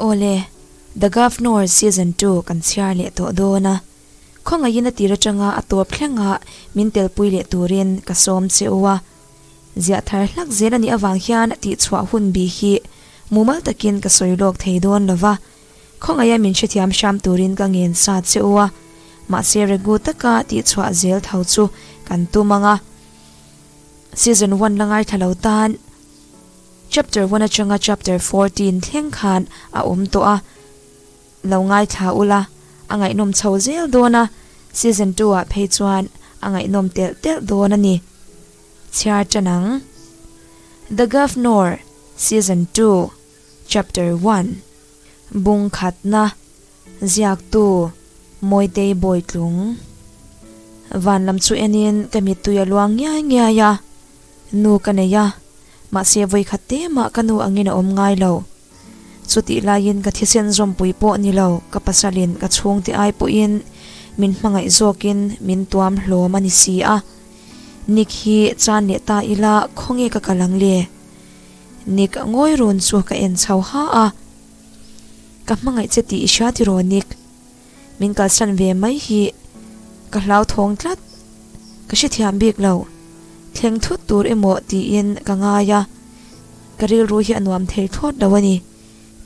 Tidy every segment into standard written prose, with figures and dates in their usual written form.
Awle, The Governor Season 2 kan chhiar leh tawh dawn a, khawngaihin a tir atanga a tawp thlenga min telpui leh turin ka sawm che u a. Ziah thar hlak zel a nih avang hian tihchhuah hun bi hi mumal takin ka sawi lawk thei dawn lo va, khawngaia min hrethiam hram turin ka ngen sa che u a, mahse regu taka tihchhuah zel tho chu kan tum ang a. Season 1 la ngaithla lo tan Chapter 1 atanga Chapter 14 thleng khan a awm tawh a, lo ngaithla ula a ngaihnawm chho zel dawn a, Season 2 ah phei chuan a ngaihnawm telh telh dawn a ni. Chhiar tan ang. The Governor Season 2 Chapter 1 Bung khatna Ziaktu Mawitei Bawitlung Van lam chu enin ka mittui a luang ngiai ngiai a, nu ka nei a, mahse vawikhat te mah ka nu angin a awm ngai lo. Chutih laiin ka thisen zawmpui pawh ni lo, ka pasalin ka chhungte ai pawhin min hmangaih zawkin min tuam hlawm a ni si a. Nick hi chan leh ta ila khawnge ka kal ang le? Nick ngawi run chu ka en chho ha a. Ka hmangaih che tih i hria tiraw Nick? Min kalsan ve mai hi ka hlauthawng tlat. Ka hrethiam bik lo. Thleng thut tur emaw tiin ka ngai a, ka rilru hi a nuam thei thlawt lo a ni,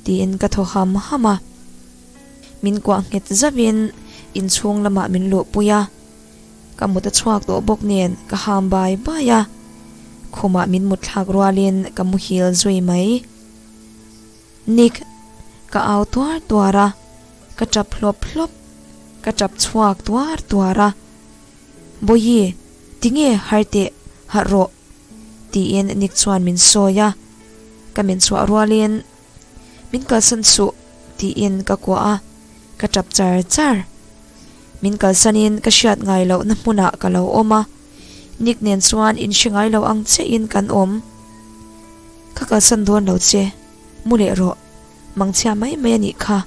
tiin ka thaw ham ham a. Min kuah nghet zauhin inchhung lamah min luhpui a, ka mut a chhuak tawh bawk nen ka ham bai bai a, khumah min mut thlak rualin ka muhil zui mai. Nick, ka au tuar tuar a, ka tap hlawp hlawp, ka tap chhuak tuar tuar a. Bawihi, tinge har teh, harh rawh, tiin Nick chuan min sawi a. Ka men chhuah rualin, Min kalsan suh, tiin ka kuah a, ka tap char char. Min kalsanin ka hriat ngai lohna hmunah ka lo awm a, Nick nen chuan inhre ngai lo ang chiahin kan awm. Ka kalsan dawn lo che, mu leh rawh, mangchhia mai mai a nih kha,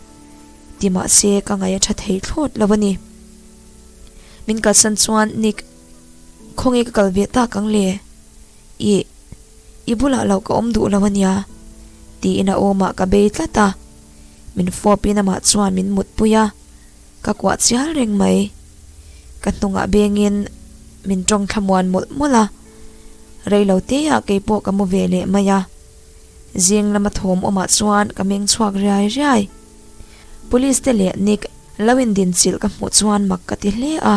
ti mahse ka ngaih a tha thei thlawt lo a ni. Min kalsan chuan Nick, khawnge ka kal ve tak ang le? Ih, i bulah lo ka awm duh lo a nia, tiin a awmah ka bei tlat a. Min fawpin amah chuan min mutpui a, ka kuah chial reng mai. Ka hnungah bengin min tawng thlamuan mawlh mawlh a, reilo teah keipawh ka mu ve leh mai a. Zing lama thawm awmah chuan ka meng chhuak riai riai. Police te leh Nick lo indin chilh ka hmuh chuan mak ka ti hle a.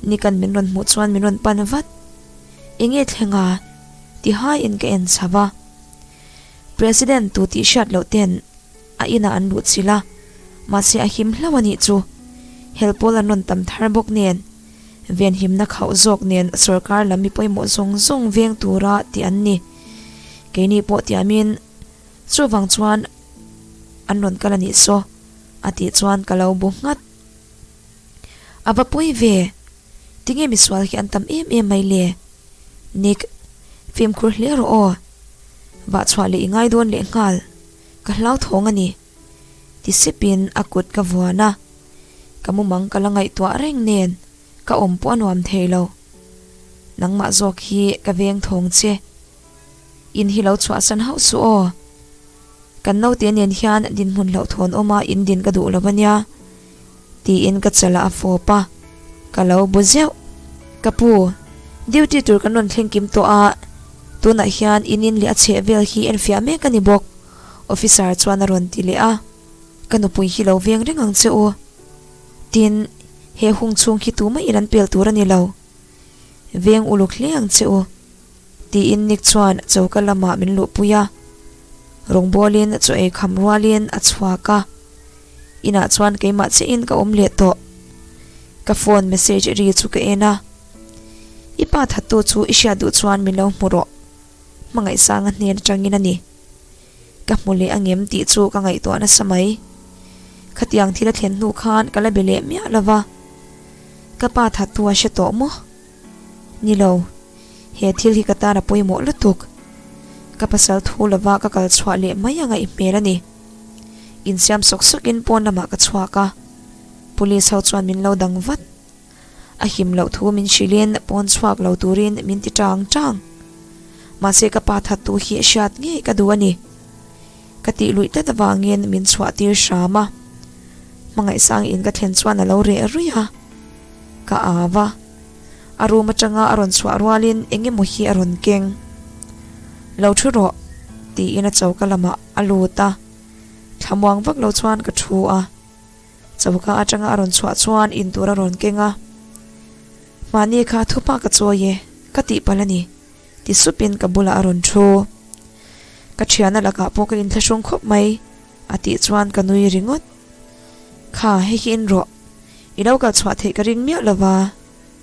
Nick an min rawn hmuh chuan min rawn pan vat. Enge thleng a? Ti haiin ka en chho a. President tu tih hriat loh ten a inah an luh chilh a, mahse a him hlauh a nih chu. Helpawl an rawn tam thar bawk nen, venhimna khauh zawk nen sorkar lam mi pawimawh zawng zawng veng tura tih an ni. Keini pawh tiamin chuvang chuan an rawn kal a nih saw, a tih chuan ka lo bu nghat. A va pawi ve, tinge misual hi an tam em em mai le? Nick, fimkhur hle rawh aw. Vah chhuah leh i ngai dawn leh nghal, ka hlauthawng a ni. Ti sepin a kut ka vuan a, ka mumang ka la ngaihtuah reng nen ka awm pawh a nuam thei lo. Nangmah zawk hi ka veng thawng che. In hi lo chhuahsan hauh suh aw. Kan naute nen hian dinhmun hlauhthawn awma in din ka duh lo a nia, tiin ka chalah a fawp a, ka lo bu zeuh. Ka pu, duty tur kan rawn thleng kim tawh a, tunah hian in in leh a chheh vel hi enfiah mek a ni bawk, officer chuan a rawn ti leh a. Ka nupui hi lo veng reng ang che u. Tin, he hung chhung hi tumah in an pel tur a ni lo. Veng uluk hle ang che u. Tiin Nick chuan choka lamah min luhpui a, rawngbawlin chaw ei kham rualin a chhuak a. Inah chuan keimah chiahin ka awm leh tawh. Ka phone message ri chu ka en a, I pa thattu chu i hriat duh chuan min lo hmu rawh, hmangaihsanga hnen atangin a ni. Ka hmu leh angem tih chu ka ngaihtuah nasa mai. Khatiang thil a thlen hnu khan ka la be leh miah lo va, ka pa thattu a hre tawh maw? Ni lo, he thil hi ka tan a pawimawh lutuk. Ka pasal thu lova ka kal chhuah leh mai a ngaih hmel a ni. Insiam sawk sawkin pawn lamah ka chhuak a, police ho chuan min lo dang vat. A him loh thu min hrilhin pawn chhuak lo turin min ti tang tang. Mahse ka pa thattu hi hriat ngei ka duh a ni. Ka tih luih tlat avangin min chhuah tir hram a. Hmangaihsang in ka thlen chuan a lo reh ruih a. Ka au a. A room atanga a rawn chhuah rualin eng emaw hi a rawn keng. Lo thu rawh, tiin a choka lamah a lut a. Thlamuang vak lo chuan ka thu a. Choka atanga a rawn chhuah chuan intur a rawn keng a. Mahni kha thupa ka chawi e, ka tihpalh a ni. Ti supin ka bulah a rawn thu. Ka thiana lakah pawh ka inthlahrung khawp mai, a tih chuan ka nui ringawt. Kha, hei hi in rawh. I lo kal chhuah theih ka ring miah lo va,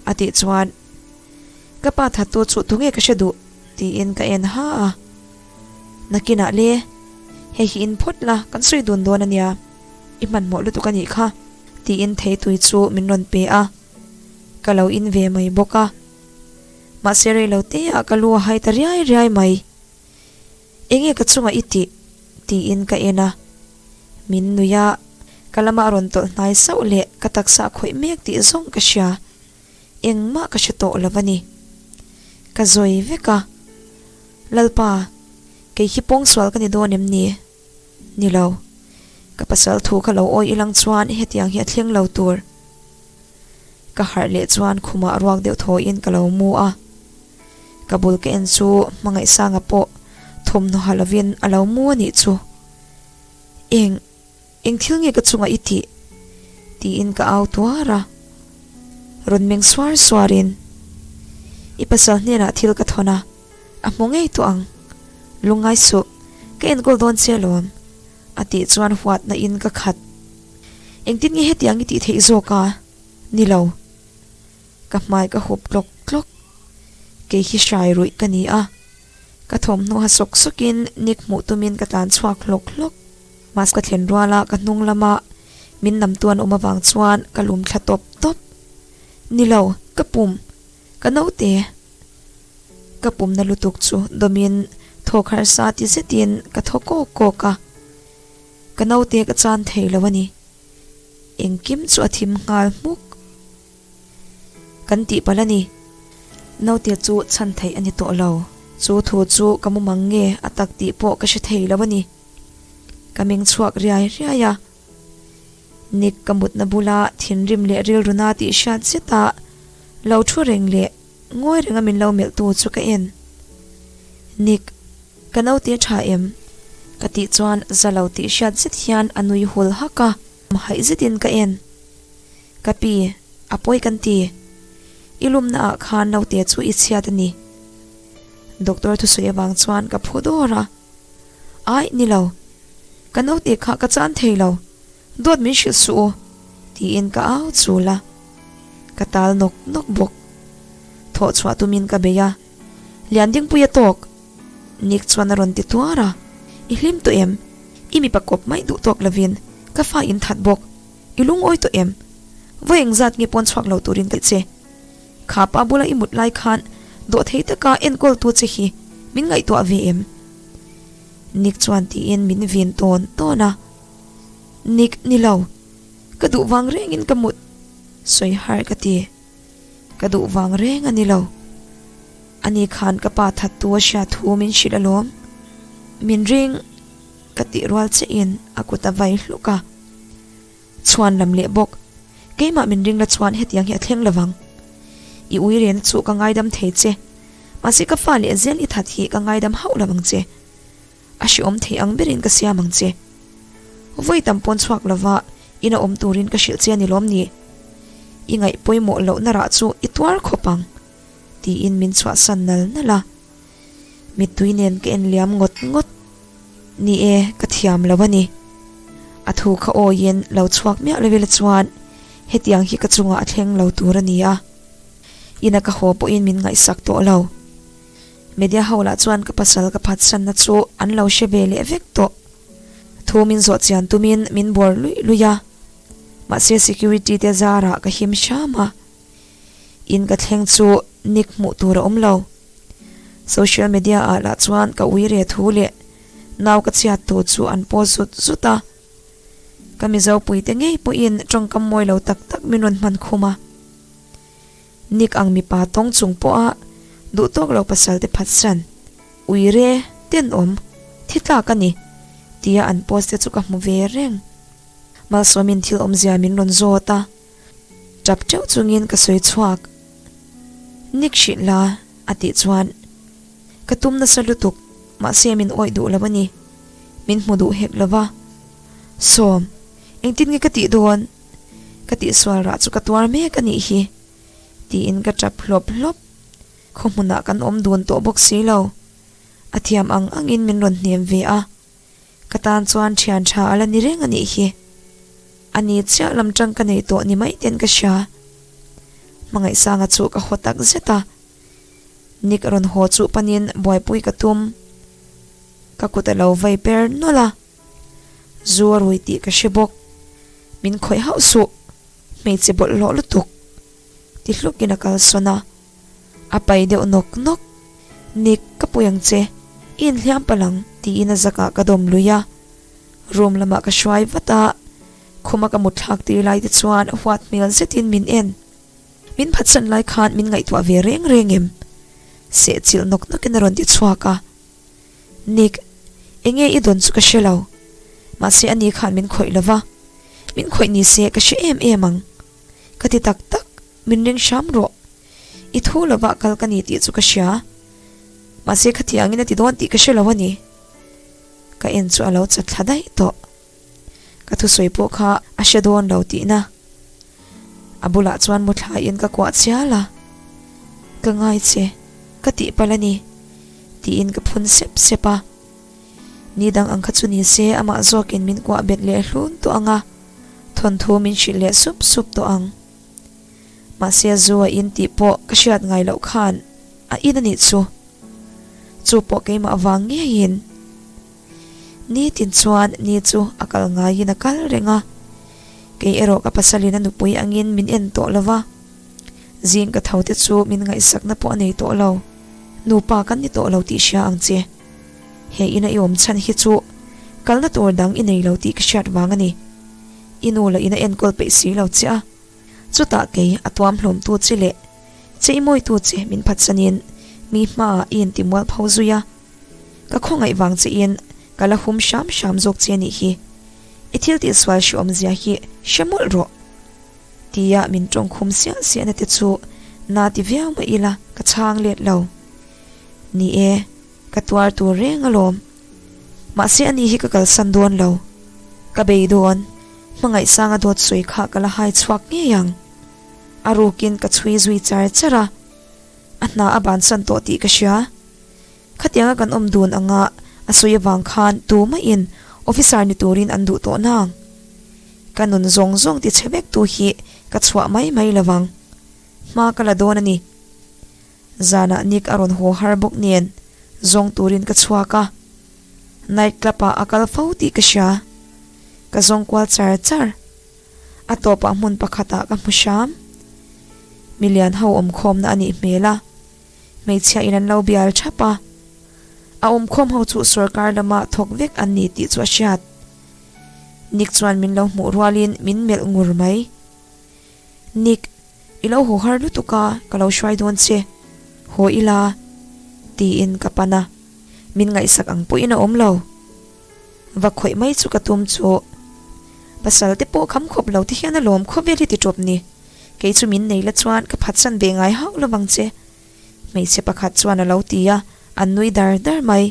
a tih chuan ka pa thattu chu tunge ka hre duh tiin ka en ha a. Nakinah le, hei hi in phawt la, kan sawi dun dawn a nia. I hmanhmawh lutuk a nih kha, tiin theitui chu min rawn pe a. Ka lo in ve mai bawk a. Mahse rei lo te ah ka lu a hai ta riai riai mai. Enge ka chungah i tih? tiin ka en a. Min nui a, ka lama a rawn tawlh hnai sauh leh ka taksa a khawih mek tih zawng ka hria. Engmah ka hre tawh lo a ni. Ka zawi vek a. Lalpa, kei hi pawngsual ka ni dawn em ni? Ni lo. Ka pasal thu kha lo awih ilang chuan hetiang hi a thleng lo tur. Ka harh leh chuan khumah ruak deuh thawiin ka lo mu a. Ka bul ka en chu Hmangaihsanga pawh thawmhnaw ha lovin a lo mu a nih chu. Eng, eng thil nge ka chungah i tih? tiin ka au tuar a. Rawn meng suar suarin, I pasal hnenah thil ka thawn a, a hmu ngei tawh ang. Lungngai suh, ka enkawl dawn che alawm, a tih chuan huatna in ka khat. Engtin nge hetiang i tih theih zawk a? Ni lo. Ka hmai ka hup tlawk tlawk. Kei hi hrai ruih ka ni a. Ka thawmhnaw ha sawk sawkin Nick hmuh tumin ka tlan chhuak hlawk hlawk. Mahse ka thlen ruala ka hnung lama min namtu an awm avang chuan ka lum thla tawp tawp. Ni lo, ka pum. Ka naute. Ka pumna lutuk chu dawmin thawk harsa ti zetin ka thaw kawk kawk a. Ka naute ka chan thei lo a ni. Engkim chu a thim nghal hmuk. Kan tih palh a ni. Naute chu chhan theih a ni tawh lo. Chu thu chu ka mumang nge a tak tih pawh ka hre thei lo a ni. Ka meng chhuak riai riai a. Nick ka mutna bula thinrim leh rilruna tih hriat zeta lo thu reng leh ngawi renga min lo melhtu chu ka en. Nick, ka naute tha em? Ka tih chuan za lo tih hriat zet hian a nui hul hak a, haih zetin ka en. Ka pi, a pawi kan ti. I lumna ah khan naute chu i chhiat a ni. Doctor thusawi avang chuan ka phu dawr a. Aih, ni lo. Ka naute kha ka chan thei lo. Dawt min hrilh suh u, tiin ka au chul a. Ka tal nawk nawk bawk. Thawh chhuah tumin ka bei a. Liandingpui a tawk! Nick chuan a rawn ti tuar a. I hlim tawh em? I mipa kawp mai duh tawk lovin ka fa in that bawk. I lungawi tawh em? Vawi engzat nge pawn chhuak lo turin ka che. Kha pa bula i mut lai khan dawhthei taka enkawltu che hi min ngaihtuah ve em? Nick chuan tiin min vin tawn tawn a. Nick, ni lo. Ka duh vang rengin ka mut sawi har ka ti. Ka duh vang reng a ni lo. Ani khan ka pa thattu a hria thu min hrilh alawm. Min ring ka tih rual chiahin a kut a vai hluk a. Chhuan lam leh bawk. Keimah min ring la chuan hetiang hi a thleng lovang. I ui rena chu ka ngaidam thei che. Mahse ka fa leh zel i that hi ka ngaidam hauh lovang che. A hreawm thei ang berin ka siam ang che. Vawi tam pawn chhuak lova ina awm turin ka hrilh che a ni lawm ni? I ngaih pawimawh lohna rah chu i tuar khawp ang, tiin min chhuahsan nal nal a. Mittui nen ka en liam ngawt ngawt. Ni e, ka thiam lo a ni. A thu kha awiin lo chhuak miah lo ila chuan hetiang hi ka chungah a thleng lo tur a ni a. Ina ka haw pawhin min ngaihsak tawh lo. Media ho lah chuan ka pasal ka phatsanna chu an lo hre ve leh vek tawh. Thu min zawh chian tumin min bawr luih luih a, mahse security te zarah ka him hram a. In ka thleng chu Nick hmuh tur a awm lo. Social media ah lah chuan ka ui re thu leh nau ka chhiat tur chu an post zut zut a. Ka Mizo puite ngei pawhin tawngkam mawi lo tak tak min rawn hman khum a. Nick ang mipa tawng chung pawha duh tawk lo pasal te phatsan, ui re, tenawm, thi tlak a ni, tiin. Tia an post te chu ka hmu ve reng. Malsawmin thil awmzia min rawn zawt a, tap teuh chungin ka sawi chhuak. Nick hrilh la a tih chuan ka tum nasa lutuk mahse min awih duh lo a ni. Min hmu duh hek lo va. Sawm, engtin nge ka tih dawn? Ka tihsual rah chu ka tuar mek a nih hi tiin ka tap hlawp hlawp. Khaw hmunah kan awm dun tawh bawk si lo. A thiam ang angin min rawn hnem ve a, ka tan chuan thian tha a la ni reng a nih hi. A ni chiah lam tang ka nei tawh ni mai ten ka hria. Hmangaihsanga chu ka haw tak zet a, Nick rawn haw chuh panin buaipui ka tum. Ka kut a lo vai per nawlh a, zu a rui tih ka hre bawk. Min khawih hauh suh, hmeichhe bawlhhlawh lutuk ti hlukin a kalsawn a. A pai deuh nawk nawk. Nick, ka pui ang che. I inhliam palh ang, tiin a zakah ka dawm lui a. Room lamah ka hruai vat a, khuma ka mut thlak tir lai te chuan huat hmel zetin min en. Min phatsan lai khan min ngaihtuah ve reng reng em? Sehchilh nawk nawkin a rawn ti chhuak a. Nick, enge i dawn chu ka hre lo. Mahse ani khan min khawih lo va. Min khawih ni se ka hre em em ang. Ka ti tak tak. Min ring hram rawh. I thu lovah kal ka ni tih chu ka hria. Mahse khatiangin a ti dawn tih ka hre lo a ni. Ka en chu a lo chat thla daih tawh. Ka thusawi pawh kha a hre dawn lo tihna. A bulah chuan mu thlaiin ka kuah chial a. Ka ngai che, ka tih palh a ni, tiin ka phun sep sep a. Ni dang ang kha chu ni se amah zawkin min kuah bet leh hlun tawh ang a, thawnthu min hrilh leh sup sup tawh ang. Mahse zu a in tih pawh ka hriat ngai loh khan a in a nih chu. Chu pawh keimah vang ngeiin. Nitin chuan ni chu a kal ngaiin a kal reng a. Kei erawh ka pasalin a nupui angin min en tawh lo va. Zing ka tho te chu min ngaihsakna pawh a nei tawh lo. Nupa kan ni tawh lo tih hria ang che. He ina i awm chhan hi chu kalna tur dang i nei lo tih ka hriat vang a ni. I nu lah in a enkawl peih si lo che a. Chutah kei a tuam hlawmtu che leh cheimawitu che min phatsanin mi hmaah i intimual pho zui a. Ka khawngaih vang chein ka la hum hram hram zawk che nih hi. I thil tihsual hreawmzia hi hre mawlh rawh. Tia min tawngkhum siah siahna te chu na ti viau mah ila ka chhang let lo. Ni e, ka tuar tur reng alawm. Mahse ani hi ka kalsan dawn lo. Ka bei dawn. Hmangaihsanga dawt sawi kha ka la hai chhuak ngei ang. A rukin ka chhui zui char char a. A hna a bansan tawh tih ka hria. Khatianga kan awm dun anga a sawi avang khan tumahin officer ni turin an duh tawh nang. Ka nun zawng zawng ti chhe vek tu hi ka chhuah mai mai lovang. Hma ka la dawn a ni. Zanah Nick a rawn haw har bawk nen zawng turin ka chhuak a, night club ah a kal fo tih ka hria. Ka zawng kual char char. A tawpah hmun pakhat ah ka hmu hram. Milian ho awmkhawmna a nih hmel a, hmeichhia in an lo bial thap a. A awmkhawm ho chu sorkar lama thawk vek an ni tih chu a hriat. Nick chuan min lo hmuh rualin min melh ngur mai. Nick. I lo haw har lutuk a, ka lo hruai dawn che. Haw ila, tiin ka pan a. Min ngaihsak ang pawhin a awm lo. Va khawih mai chu ka tum chu. Pasal te pawh kham khawp lo ti hian a lawm khawvel hi ti tawp ni. Kei chu min nei la chuan ka phatsan ve ngai hauh lovang che. Hmeichhe pakhat chuan a lo ti a, an nui dar dar mai.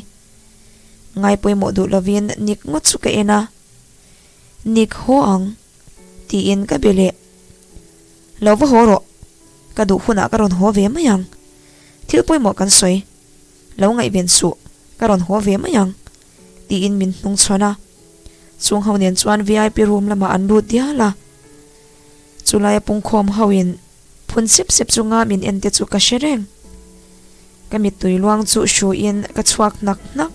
Ngai pawimawh duh lovin Nick ngawt chu ka en a. Nick haw ang. Tiin ka be leh. Lo va haw rawh, ka duh hunah ka rawn haw ve mai ang. Thil pawimawh kan sawi, lo ngaihven suh, ka rawn haw ve mai ang, tiin min hnung chhawn a. Chung ho nen chuan vip room lamah an lut dial a. Chulaia pungkhawm hoin phun sep sep chunga min en te chu ka hre reng. Ka mittui luang chu hruiin ka chhuak hnak hnak.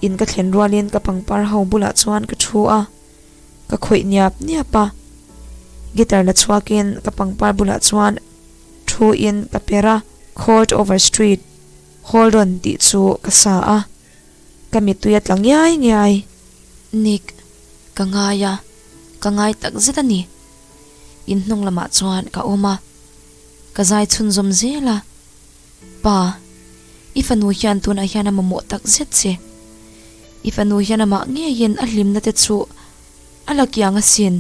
In ka thlen rualin ka pangpar ho bulah chuan ka thu a. Ka khawih niap niap a, guitar la chhuakin ka pangpar bulah chuan thu in ka per a, Court over street, hold on tih chu ka sa a, ka mittui a tla ngiai ngiai. Nick, ka ngai a, ka ngai tak zet a ni. In hnung lamah chuan ka awm a, ka zai chhunzawm zel a, Pa, i fanu hian tunah hian a mamawh tak zet che. I fanu hian amah ngeiin a hlimna te chu a la kiang asin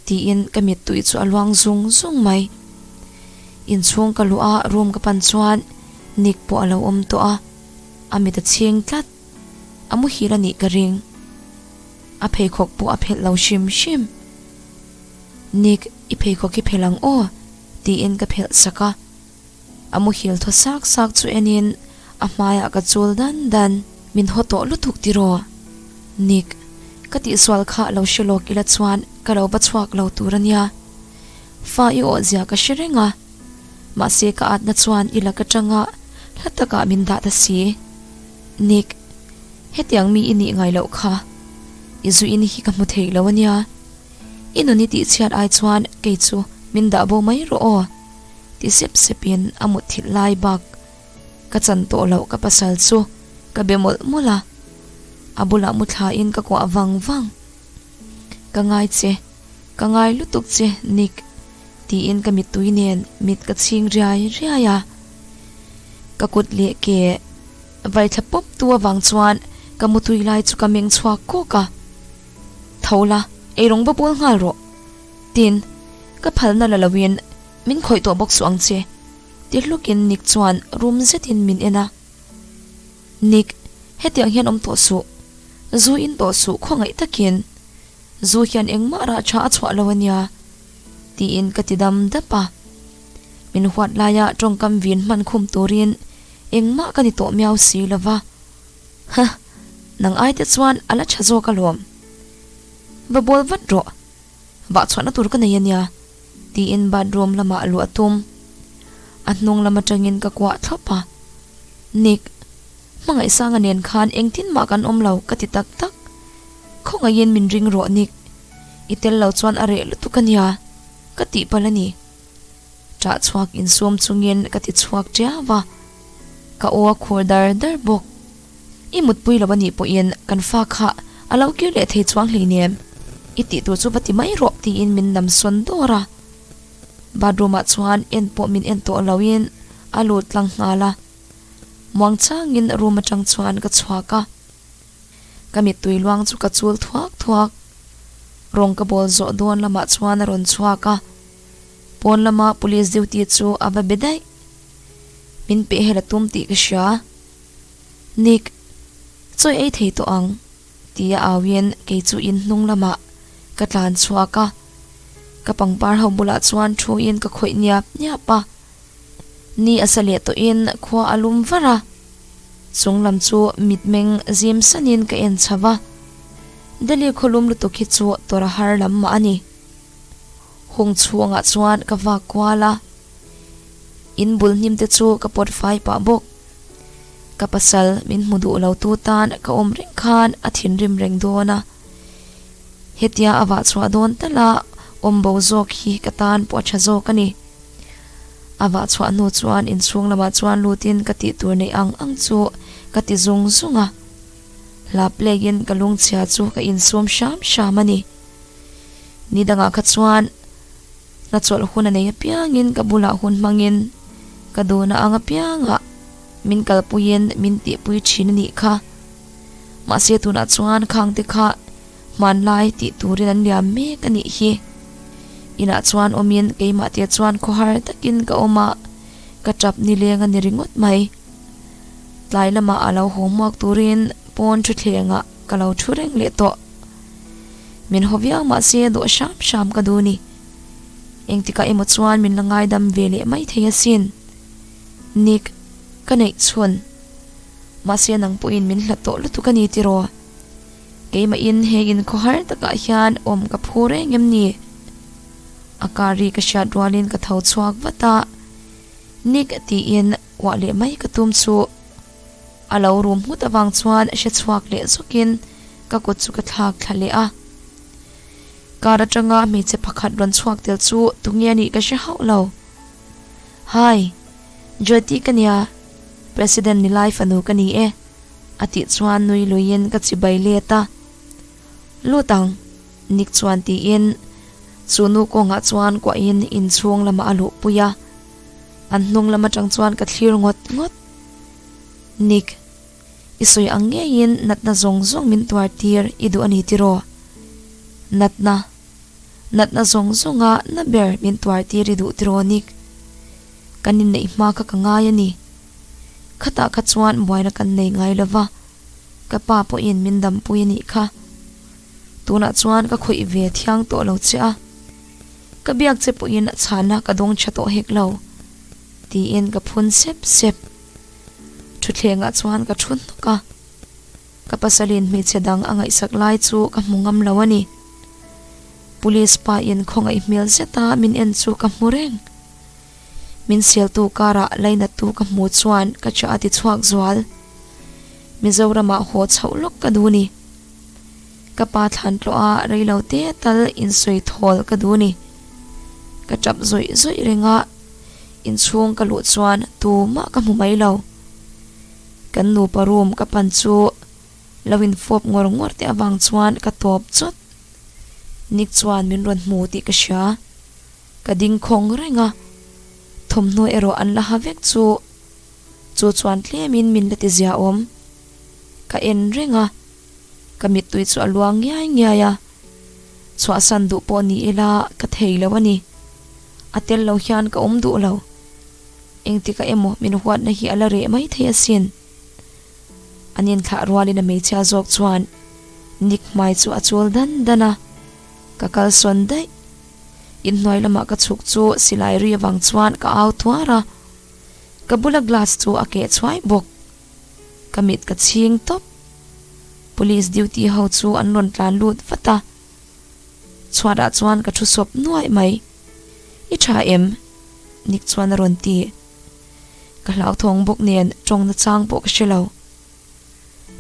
tiin ka mittui chu a luang zung zung mai. Inchhung ka luh a room ka pan chuan Nick pawh a lo awm tawh a, a mit a chhing tlat. A muhil a nih ka ring. A pheikhawk pawh a phelh lo hrim hrim. Nick, i pheikhawk hi phelh ang aw tiin ka phelh sak a. A muhil thaw sak sak chu enin a hmaiah ka chul dan dan. Min haw tawh lutuk tiraw? Nick, ka tihsual kha lo hre lawk ila chuan ka lo va chhuak lo tur a nia. Fa i awh zia ka hre reng a, mahse ka atna chuan i lak atanga hla takah min dah ta si. Nick, hetiang mi i nih ngai loh kha. I zu in hi ka hmu thei lo a nia. I nun i tihchhiat ai chuan kei chu min dah bo mai rawh aw. Ti sep sepin a mutthilh lai bak ka chan tawh loh ka pasal chu ka be mawlh mawlh a, a bulah mu thlain ka kuah vang vang. Ka ngai che, ka ngai lutuk che Nick tiin ka mittui nen mit ka chhing riai riai a. Ka kut leh ke vai thla pawp tu avang chuan ka mutui lai chu ka meng chhuak kawk a. Tho la, eirawng va bawl nghal rawh. Tin, ka phalna la loin min khawih tawh bawk suh ang che, ti hlukin Nick chuan rum zetin min en a. Nick, hetiang hian awm tawh suh. Zu in tawh suh khawngaih takin. Zu hian engmah rah tha a chhuah lo a nia, tiin ka ti dam dap a. Min huat laia tawngkam vin hman khum turin engmah ka ni tawh miau si lo va. Huh, nang aite chuan a la tha zawk alawm. Va bawl vat rawh. Vah chhuahna tur ka nei a nia, tiin bathroom lamah luah a tum. A hnung lam atangin ka kuah thlawp a. Nick, hmangaihsanga nen khan engtin mah kan awm lo ka ti tak tak. Khawngaihin min ring rawh Nick, i tel lo chuan a reh lutuk a nia, ka tih palh a ni. Ṭah chhuak insum chungin ka ti chhuak ṭiau a, ka aw a khur dar dar bawk. I mutpui lo a nih pawhin kan fa kha a lo kir leh thei chuang hleinem, i tih tur chu va ti mai rawh tiin min nam sawn dawr a. Bathroom ah chuan en pawh min en tawh loin a lut tlang nghal a. Muang changin room atang chuan ka chhuak a. Ka mittui luang chu ka chul thuak thuak. Rawng ka bawl zawh dawn lamah chuan a rawn chhuak a. Pawn lama police duty chu a va be daih. Min pehhel a tum tih ka hria. Nick, chawi ei thei tawh ang, tia auin kei chu in hnung lamah ka tlan chhuak a. Ka pangpar ho bulah chuan thuin ka khawih niap niap a. Ni a sa leh tawhin khua a lum var a. Chung lam chu mitmeng zim sanin ka en chho va. Delhi khawlum lutuk hi chu tawrh a har lam mah a ni. Hung chhungah chuan ka vak kual a. In bul hnim te chu ka pawt fai pah bawk. Ka pasal min hmu duh lo tu tan ka awm reng khan a thinrim reng dawn a. Hetia a vah chhuah dawn tala awm bo zawk hi ka tan pawh a tha zawk a ni. A vah chhuah hnu chuan inchhung lamah chuan lutin ka tih tur neih ang ang chu ka ti zung zung a. Hla play-in ka lungchhia chu ka insum hram hram a ni. Ni dangah kha chuan hna chawlh hun a nei apiangin ka bulah hun hmangin ka duhna ang apiangah min kalpuiin min tihpui thin a nih kha. Mahse tunah chuan khangte kha hmanlai tih turin an liam mek a nih hi. Inah chuan awmin keimah te chuan khawhar takin ka awm a, ka tap nileng a ni ringawt mai. Tlai lamah a lo haw hmuak turin pawn thutthlengah ka lo thu reng leh tawh. Min haw viau mahse dawh hram hram ka duh ni. Engtikah emaw chuan min la ngaidam ve leh mai thei asin. Nick, ka neih chhun. Mahse nang pawhin min hlat tawh lutuk a ni tiraw? Keimahin he inkhawhar takah hian awm ka phu reng em ni? A kar ri ka hriat rualin ka tho chhuak vat a, Nick tiin kuah leh mai ka tum chu. A lo rum nghut avang chuan hre chhuak leh zawkin ka kut chu ka thlak thla leh a. Kar atanga hmeichhe pakhat rawn chhuak tel chu tunge a nih ka hre hauh lo. Hi, Jyoti ka nia, President ni lai fanu ka ni e, a tih chuan nui luiin ka chibai let a. Lut ang, Nick chuan tiin chu nu kawngah chuan kuahin inchhung lamah a luhpui a. An hnung lam atang chuan ka thlir ngawt ngawt. Nick. I sawi ang ngeiin natna zawng zawng min tuar tir i duh a ni tiraw? Natna, natna zawng zawnga na ber min tuar tir i duh tiraw Nick? Kan inneih hma kha ka ngai a ni. Khatah kha chuan buaina kan nei ngai lo va, ka pa pawhin min dampui a nih kha. Tunah chuan ka khawih ve thiang tawh lo che a, ka biak che pawhin chhana ka dawng tha tawh hek lo, tiin ka phun sep sep. Thutthlengah chuan ka thu hnawk a, ka pasalin hmeichhe dang a ngaihsak lai chu ka hmu ngam lo a ni. Police pa in khawngaih hmel zeta min en chu ka hmu reng. Min sialtu karah lainattu ka hmu chuan ka chah a ti chhuak zual. Mizoramah haw chhoh lawk ka duh ni. Ka pa thlan tlawh a reilo te tal insawi thawl ka duh ni. Ka tap zawih zawih reng a, inchhung ka luh chuan tumah ka hmu mai lo. Kan nupa room ka pan chu lo infawp ngawr ngawr te avang chuan ka tawp chawt. Nick chuan min rawn hmu tih ka hria. Ka ding khawng reng a, thawmhnaw erawh an la ha vek chu chu chuan tlemin min la ti zia awm. Ka en reng a, ka mittui chu a luang ngiai ngiai a, chhuahsan duh pawh ni ila ka thei lo a ni. A tel lo hian ka awm duh lo. Engtikah emaw min huatna hi a la reh mai thei asin. An inthlah rualin a hmeichhia zawk chuan Nick hmai chu a chul dan dan a, ka kalsawn daih. Inhnuai lamah ka chhuk chu silai ri avang chuan ka au tuar a, ka bula glass chu a keh chhuai bawk. Ka mit ka chhing tawp. Police duty ho chu an rawn tlan lut vat a, chhuatah chuan ka thu sawp nuaih mai. I tha em? Nick chuan a rawn ti. Ka hlauthawng bawk nen tawng nachang pawh ka hre lo.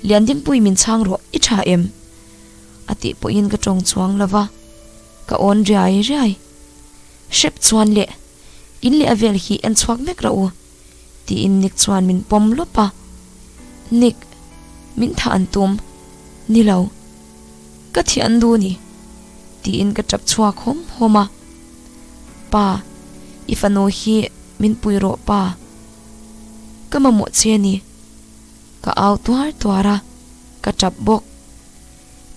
Liandingpui min chhang rawh, i tha em? A tih pawhin ka tawng chuang lo va, ka awn riai riai. Hrep chuan leh, in leh a vel hi en chhuak vek rawh u, tiin Nick chuan min pawm lawp a. Nick, min thah an tum. Ni lo, ka thian du ni, tiin ka tap chhuak hawm hawm a. Pa, i fanu hi min pui rawh pa. Ka mamawh che ni. Ka au tuar tuar a, ka tap bawk.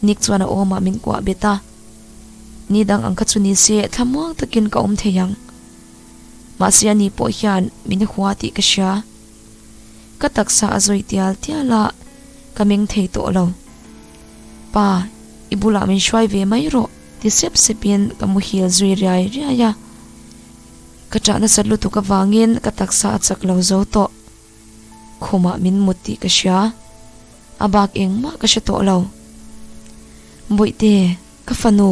Nick chuan a awmah min kuah bet a, Ni dang ang kha chu ni se thlamuang takin ka awm thei ang. Mahse ani pawh hian min hua tih ka hria. Ka taksa a zawi tial tial a, ka meng thei tawh lo. Pa, i bulah min hruai ve mai rawh ti sep sepin ka muhil zui riai riai a. Ka ṭah nasat lutuk avangin ka taksa a chak lo zo tawh. Khumah min mut tih ka hria, a bak engmah ka hre tawh lo. Bawihte, ka fanu.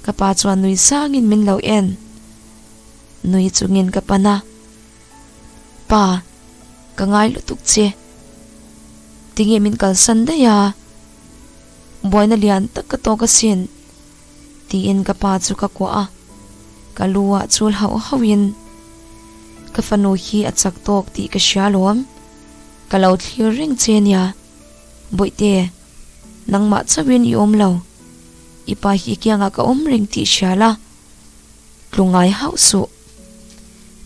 Ka pa chuan nui sangin min lo en. Nui chungin ka pan a. Pa, ka ngai lutuk che. Tinge min kalsan daih a? Buaina lian tak ka tawk asin. Tiin ka pa chu ka kuah a, ka lu ah chul hauh hauh in ka fanu hi a chak tawk tih ka hria lawm, ka lo thlir reng che nia, Bawihte, nangmah chauhin i awm lo, i pa hi kiangah ka awm reng tih hria la, tlu ngai hauh suh.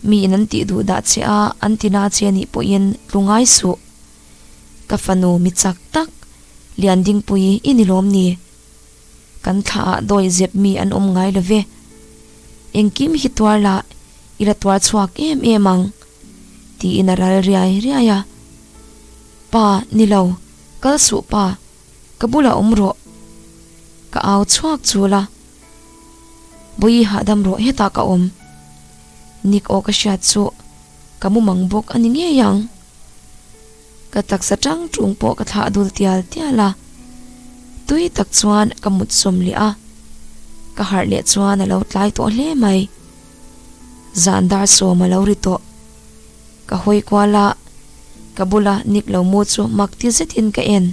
Mi in an tih duh dah che a, an ti na che anih pawhin tlu ngai suh. Ka fanu mi chak tak, Liandingpui i ni lawm ni? Kan thla ah dawi zep mi an awm ngai lo ve. Engkim hi tuar la, i la tuar chhuak em em ang, tiin a ral riai riai a. Pa, ni lo, kal suh pa, ka bulah awm rawh. Ka au chhuak chul a. Bawihi hahdam rawh hetah ka awm. Nick aw ka hriat chu ka mumang bawk a ni ngei ang. Ka taksa tang tung pawh ka thlah dul tial tial a, tui tak chuan ka mut sawm leh a, ka harh leh chuan a lo tlai tawh hle mai. Zan dar sawm a lo ri tawh. Ka hawi kual a, ka bula Nick lo mu chu mak ti zetin ka en.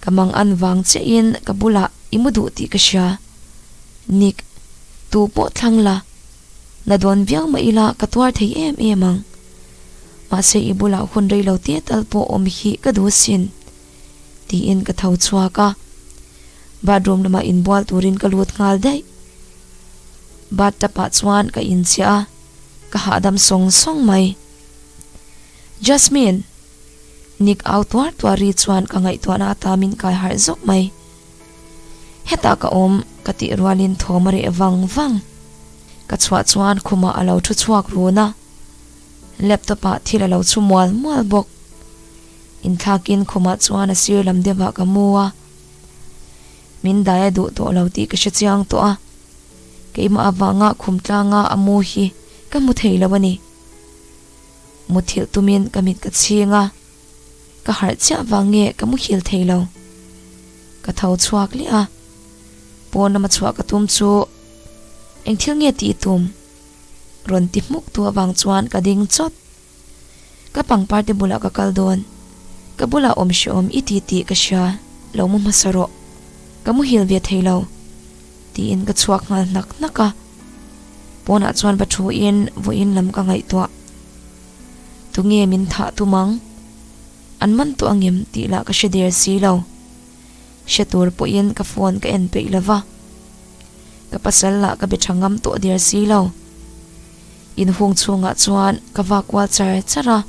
Ka mang an vang chiahin ka bulah i mu duh tih ka hria. Nick, tu pawh thlang la, na dawn viau mah ila ka tuar thei em em ang. Mahse i bulah hun rei lo te tal pawh awm hi ka duh asin, tiin ka tho chhuak a. Bathroom lamah inbual turin ka lut nghal daih. Bathtub ah chuan ka inchiah a, ka hahdam sawng sawng mai. Jasmine! Nick au tuar tuar ri chuan ka ngaihtuahna ata min kai harh zawk mai. Hetah ka awm ka tih rualin thawm a reh vang vang. Ka chhuah chuan khumah a lo thu chhuak run a, laptop ah thil a lo chhu mual mual bawk. Inthlakin khumah chuan a sir lam deuhah ka mu a, min dai a duh tawh lo tih ka hre chiang tawh a, keimah avanga khum tlanga a mu hi ka hmu thei lo a ni. Muthilh tumin ka mit ka chhing a, ka harh chiah vang nge ka muhil thei lo. Ka tho chhuak leh a, pawn lama chhuah ka tum chu eng thil nge tih i tum? Rawn ti hmuk tu avang chuan ka ding chawt. Ka pangpar te bulah ka kal dawn, ka bulah awm hrehawm i ti tih ka hria, lo mu hmasa rawh. Ka muhil ve thei lo. Tiin ka chhuak nghal hnak hnak a, pawnah chuan va thu in vawiin lam ka ngaihtuah. Tunge min thah tum ang? An man tawh angem tih lah ka hre der si lo. Hre tur pawhin ka phone ka en peih lova, ka pasal lah ka be tha ngam tawh der si lo. Inhung chhungah chuan ka vak kual char char a,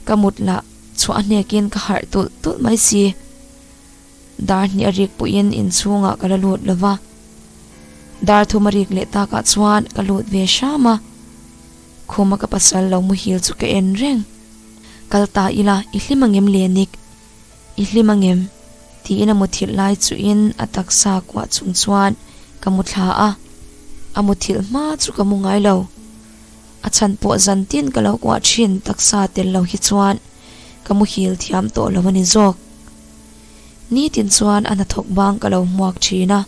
ka mut lah chhuah hnekin ka harh tulh tulh mai si. Dar hnih a rik pawhin inchhungah ka la lut lo va, dar thum a rik leh takah chuan ka lut ve hram a, khuma ka pasal lo muhil chu ka en reng. Kal ta ila, i hlim angem le Nick? I hlim angem? tiin a muthilh lai chuhin a taksa kuah chung chuan ka mu thla a, a muthilh hma chu ka mu ngai lo. A chhan pawh zan tin ka lo kuah thin taksa tel lo hi chuan ka muhil thiam tawh lo a ni zawk. Nitin chuan a hnathawk bang ka lo hmuak thin a,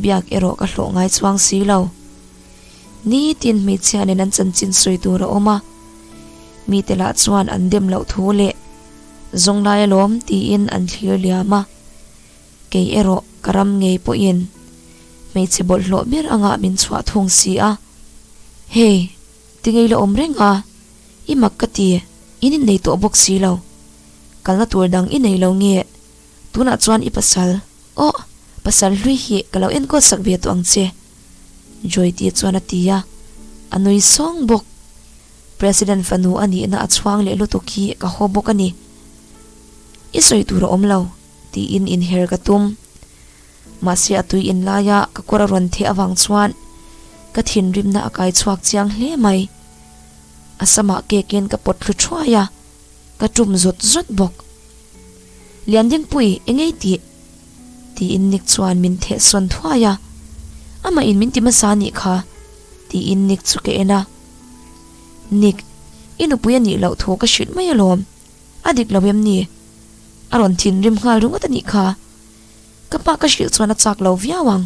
biak erawh ka hlawh ngai chuang si lo. Nitin hmeichhia nen an chanchin sawi tur a awm a, mite lah chuan an dem loh thu leh zawng lai alawm tiin an thlir liam a, kei erawh ka ram ngei pawhin hmeichhe bawlhhlawh ber angah min chhuah thung si a. Hei, tingei la awm reng a, i mak ka ti, in innei tawh bawk si lo. Kalna tur dang i nei lo nge? Tunah chuan i pasal, aw, pasal hlui hi ka lo enkawl sak ve tawh ang che, Joytie chuan a ti a, a nui sawng bawk. President fanu a nihna a chhuang leh lutuk hi ka haw bawk a ni. I sawi tur a awm lo, tiin inher ka tum. Mahse a tui in laia ka kawr a rawn theh avang chuan ka thinrimna a kai chhuak chiang hle mai. A samah kekin ka pawt thlu thuai a. Ka tum zawt zawt bawk. Liandingpui, eng ei tih? Tiin Nick chuan min theh sawn thuai a. Amah in min ti hmasa anih kha, tiin Nick chu ka en a. Nick, i nupui anih loh thu ka hrilh mai alawm. A dik lo em ni? A rawn thinrim nghal ringawt anih kha. Ka pa ka hrilh chuan a chak lo viau ang.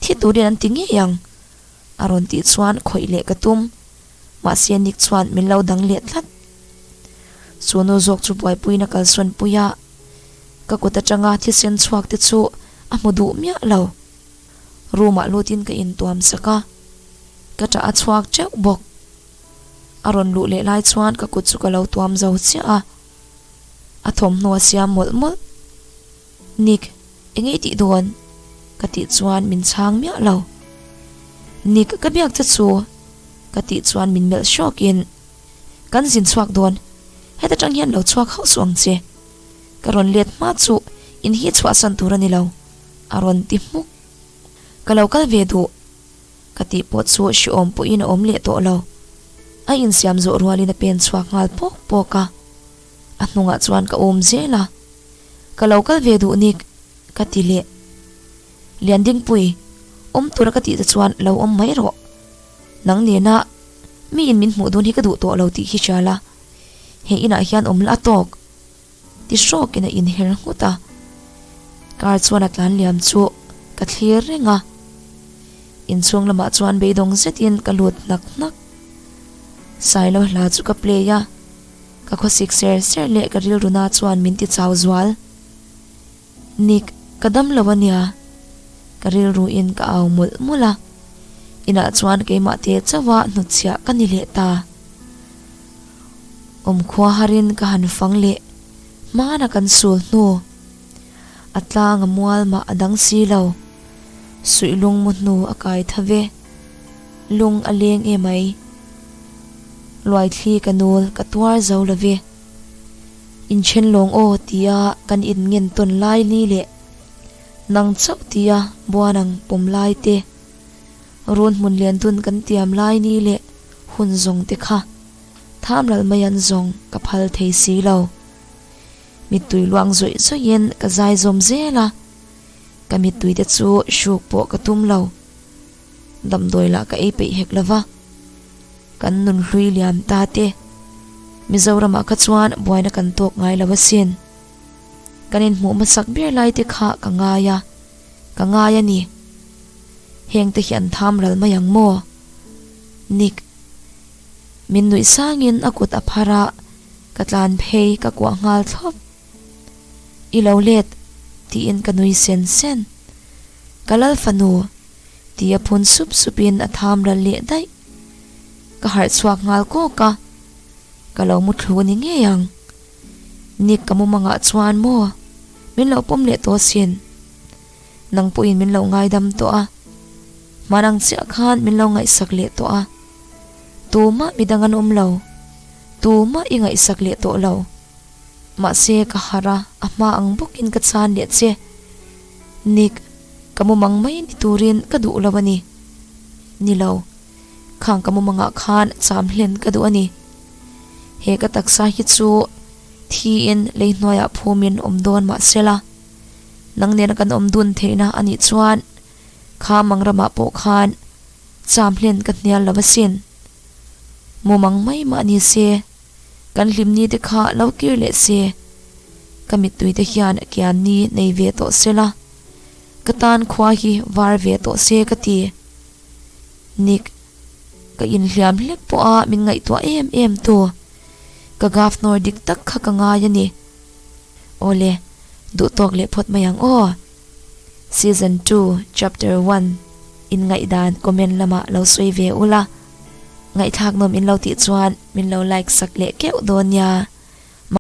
Thi turin an ti ngei ang. A rawn tih chuan khawih leh ka tum. Mahse Nick chuan min lo dang leh tlat. Chu nu zawk chu buaipuiin a kalsawn pui a, ka kut atanga thisen chhuak te chu a hmu duh miah lo. Room ah lutin ka intuam sak a, ka ṭah a chhuak ṭeuh bawk. A rawn luh leh lai chuan ka kut chu ka lo tuam zo chiah a, a thawmhnaw a siam mawlh mawlh. Nick, eng ei tih dawn? Ka tih chuan min chhang miah lo. Nick, ka biak che chu ka tih chuan min melh hrawkin Kan zin chhuak dawn, heta tang hian lo chhuak hauh suh ang che. Ka rawn let hma chu in hi chhuahsan tur a ni lo, a rawn ti hmuk. Ka lo kal ve duh, ka tih pawh chu hrehawm pawhin a awm leh tawh lo. A insiam zawh rualin a pen chhuak nghal pawk pawk a, a hnungah chuan ka awm zel a. Ka lo kal ve duh nik, ka ti leh. Liandingpui, awm tura ka tih te chuan lo awm mai rawh. Nang nena mi in min hmuh dun hi ka duh tawh lo tih hi hria la, he inah hian awm la a tawk ti hrawkin a inher nghut a, car chuan a tlan liam chu ka thlir reng a, inchhung lamah chuan beidawng zetin ka lut hnak hnak. Sailo hla chu ka play a, ka khawsik ser ser leh ka rilru na chuan min ti chau zual. Nick, ka dam lo a nia. Ka rilru in ka au mawlh mawlh a, inah chuan keimah te chauha hnutchhiah ka ni leh ta. Awmkhua harin ka han fang leh hmana kan sul hnu. A tlang a mual mah a dang si lo. Suih lung mu hnu a kai tha ve. Lung a leng emai. Luaithli ka nul ka tuar zo lo ve. Inthen lawng aw tia kan inngen tawn lai ni leh nang chauh tia buan ang pawm lai te, run hmun lian dun kan tiam lai ni leh hun zawng te kha thamral mai an zawng ka phal thei si lo. Mittui luang zawih zawihin ka zai zawm zel a, ka mittui te chu hruk pawh ka tum lo. Damdawi lah ka ei peih hek lo va, kan nun hlui liam ta te. Mizoramah kha chuan buaina kan tawk ngai lo asin. Kan inhmuh hmasak ber lai te kha ka ngai a, ka ngai a ni. Heng te hi an tham ral mai ang maw? Nick. Min nuih sangin a kut a phar a, ka tlan phei ka kuah nghal thlawp. I lo let, tiin ka nui sen sen. Ka lal fanu, tia phun sup supin a tham ral leh daih. Ka harh chhuak nghal kawk a, ka lo mu thlu ni ngei ang. Nick ka mumangah chuan maw min lo pawm leh tawh sin. Nang pawhin min lo ngaidam tawh a, hman ang chiah khan min lo ngaihsak leh tawh a. Tumah midang an awm lo, tumah i ngaihsak leh tawh lo. Mahse ka harh a, a hma ang bawkin ka chan leh che. Nick, ka mumang mai ni turin ka duh lo a ni. Ni lo, khang ka mumangah khan cham hlen ka duh a ni. He ka taksa hi chu thiin lei hnuaiah phumin awm dawn mahsela, nang nena kan awm dun theihna a nih chuan kha mang ramah pawh khan cham hlen ka hnial lo asin. Mumang mai mah ni se. Kan hlimni te kha lo kir leh se, ka mittui te hian kian ni nei ve tawh se la, ka tan khua hi var ve tawh se ka ti. Nick, ka inhliam hlek pawh a min ngaihtuah em em tu, ka Governor dik tak kha ka ngai a ni. Awle, duhtawk leh phawt mai ang aw. Season 2 Chapter 1 Inngaihdan comment lamah lo sawi ve ula, ngaihthlak nawm in lo tih chuan min lo like sak leh keuh dawn nia.